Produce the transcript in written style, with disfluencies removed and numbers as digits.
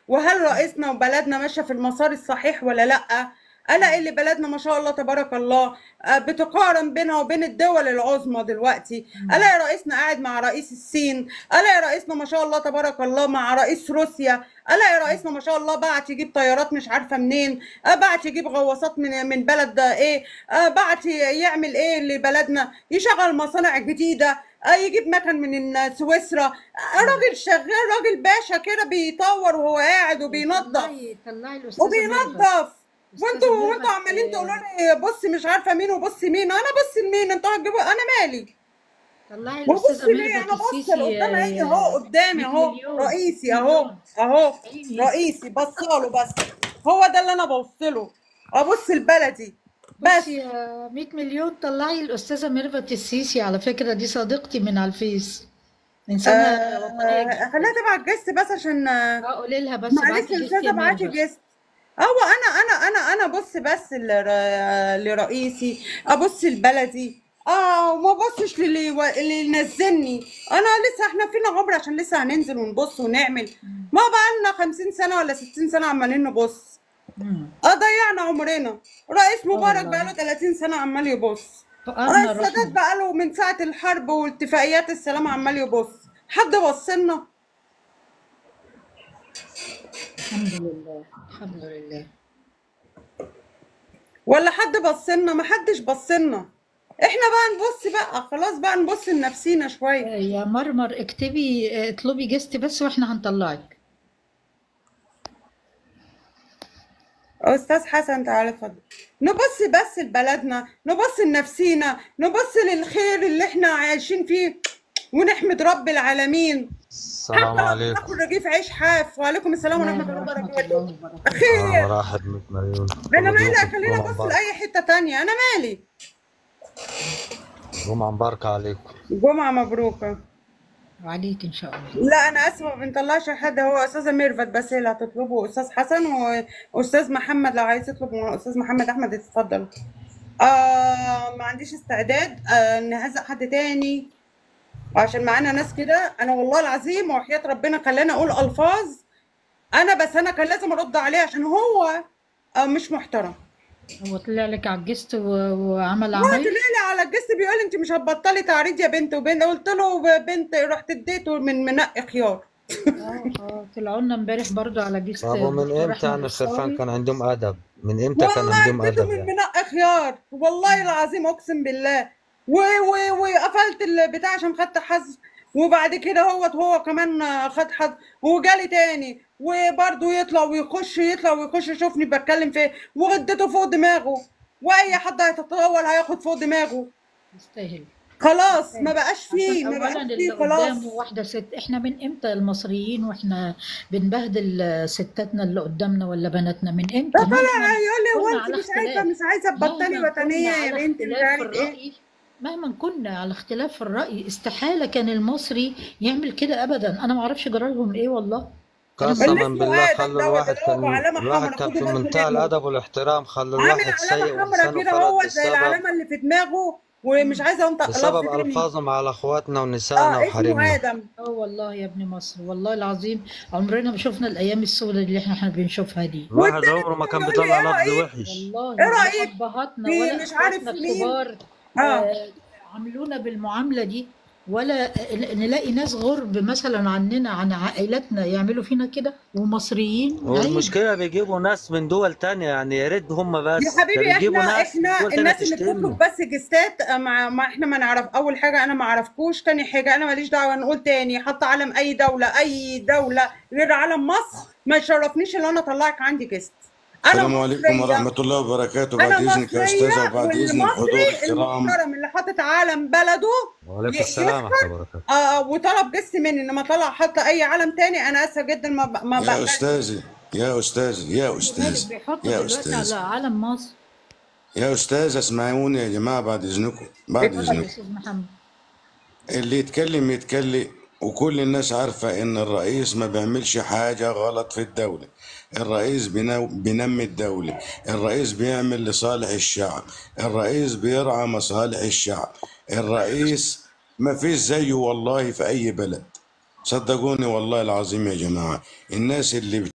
وهل رئيسنا وبلدنا ماشية في المسار الصحيح ولا لا. الاقي اللي بلدنا ما شاء الله تبارك الله بتقارن بينها وبين الدول العظمى دلوقتي. الاقي رئيسنا قاعد مع رئيس الصين، الاقي رئيسنا ما شاء الله تبارك الله مع رئيس روسيا، الاقي رئيسنا ما شاء الله بعت يجيب طيارات مش عارفه منين، بعت يجيب غواصات من بلد ايه، بعت يعمل ايه لبلدنا، يشغل مصانع جديدة، يجيب مكن من سويسرا. راجل شغال، راجل باشا كده بيطور وهو قاعد وبينظف وبينظف. وانتوا عمالين تقولوا لي بصي مش عارفه مين وبصي مين. انا بصي لمين؟ انتوا هتجيبوا انا مالي؟ طلعي وبصي ليه؟ انا بص قدام عيني اهو، قدامي اهو رئيسي اهو، اهو رئيسي، بصاله بس، هو ده اللي انا ببص له، ابص لبلدي بس. يا 100 مليون طلعي الاستاذة ميرفت السيسي، على فكرة دي صديقتي من على الفيس، انسانه وطنية. خليها تبعت guest بس عشان قولي لها بس. معلش يا استاذه ابعتي guest. هو انا انا انا انا ابص بس لرئيسي، ابص لبلدي، وما ابصش للي ينزلني. انا لسه احنا فينا عمر عشان لسه هننزل ونبص ونعمل. ما بقى لنا 50 سنة ولا 60 سنة عمالين نبص. ضيعنا عمرنا. رئيس مبارك بقى له 30 سنة عمال يبص. رئيس السادات بقى له من ساعة الحرب واتفاقيات السلام عمال يبص. حد بص لنا؟ الحمد لله، الحمد لله. ولا حد بص لنا؟ ما حدش بص لنا. احنا بقى نبص بقى، خلاص بقى نبص لنفسينا شوية. يا مرمر اكتبي، اطلبي guest بس واحنا هنطلعك. استاذ حسن تعالى اتفضل. نبص بس لبلدنا، نبص لنفسينا، نبص للخير اللي احنا عايشين فيه ونحمد رب العالمين. السلام عليكم. ناكل رغيف عيش حاف. وعليكم السلام ورحمة الله وبركاته. خير. راحت 100 مليون. انا مالي، خلينا ابص لاي حتة ثانية، انا مالي. جمعه مباركة عليكم. جمعه مبروكه وعليك ان شاء الله. لا انا اسفه ما بنطلعش حد، هو استاذه ميرفت بس هي اللي هتطلبه، استاذ حسن واستاذ محمد لو عايز يطلب، استاذ محمد احمد اتفضل. ما عنديش استعداد نهزق حد تاني عشان معانا ناس كده. انا والله العظيم وحياة ربنا خلاني اقول الفاظ انا، بس انا كان لازم ارد عليه عشان هو مش محترم. هو طلع لك على ال guest وعمل عمل، طلع لي على ال guest بيقول انت مش هتبطلي تعريض يا بنت وبنت. قلت له بنت، رحت اديته من منقي خيار. طلعوا لنا امبارح برضه على guest. طب ومن امتى يعني الخرفان كان عندهم ادب؟ من امتى كان عندهم ادب؟ والله من منقي خيار، والله العظيم اقسم بالله. وقفلت البتاع عشان خدت حظ، وبعد كده هو كمان خد حظ وجالي تاني، وبرضه يطلع ويخش، يطلع ويخش، يشوفني بتكلم في ايه، وغدته فوق دماغه. واي حد هيتطاول هياخد فوق دماغه. يستاهل. خلاص ما بقاش فيه، ما بقاش فيه خلاص. واحدة ست، احنا من امتى المصريين واحنا بنبهدل ستاتنا اللي قدامنا ولا بناتنا؟ من امتى؟ ده طلع يقول لي هو انت مش عايزه تبطلي وطنية يا بنت، مش عارف ايه. مهما كنا على اختلاف في الرأي استحالة كان المصري يعمل كده أبدا. أنا ما أعرفش جرالهم إيه والله. قسما بالله خلوا الواحد كان في منتهى الأدب والاحترام، خلوا الواحد سيء ولسانه كده، هو زي العلامة اللي في دماغه، ومش عايزة أنطق لفظ بسبب ألفاظهم على إخواتنا ونسائنا وحريمنا. اسمه آدم. والله يا ابن مصر، والله العظيم عمرنا ما شفنا الأيام السوداء اللي احنا بنشوفها دي. الواحد عمره ما كان بيطلع لفظ وحش. والله إيه رأيك؟ أبهاتنا ولا مش عارف مين عملونا بالمعاملة دي، ولا نلاقي ناس غرب مثلا عننا عن عائلاتنا يعملوا فينا كده، ومصريين. والمشكلة بيجيبوا ناس من دول تانية، يعني يا ريت هم بس يا حبيبي. احنا الناس اللي بتطلب بس جستات ما احنا ما نعرف. اول حاجة انا ما اعرفكوش، تاني حاجة انا ماليش دعوة. نقول تاني حط علم اي دولة، اي دولة غير علم مصر ما يشرفنيش ان انا اطلعك عندي guest. السلام عليكم ورحمة الله وبركاته. بعد إذنك يا أستاذة وبعد إذن الحضور الكرام. المحترم اللي حاطط علم بلده، وعليكم السلام ورحمة الله وبركاته، وطلب guest مني، إنما طلع حط أي علم تاني أنا آسفة جدا ما يا أستاذي يا أستاذي يا أستاذي يا أستاذي على علم مصر. يا أستاذ اسمعوني يا جماعة بعد إذنكم، بعد إذنكم. اللي يتكلم يتكلم، وكل الناس عارفة إن الرئيس ما بيعملش حاجة غلط في الدولة. الرئيس بينمي الدولة، الرئيس بيعمل لصالح الشعب، الرئيس بيرعى مصالح الشعب، الرئيس ما فيش زيه والله في أي بلد. صدقوني والله العظيم يا جماعة، الناس اللي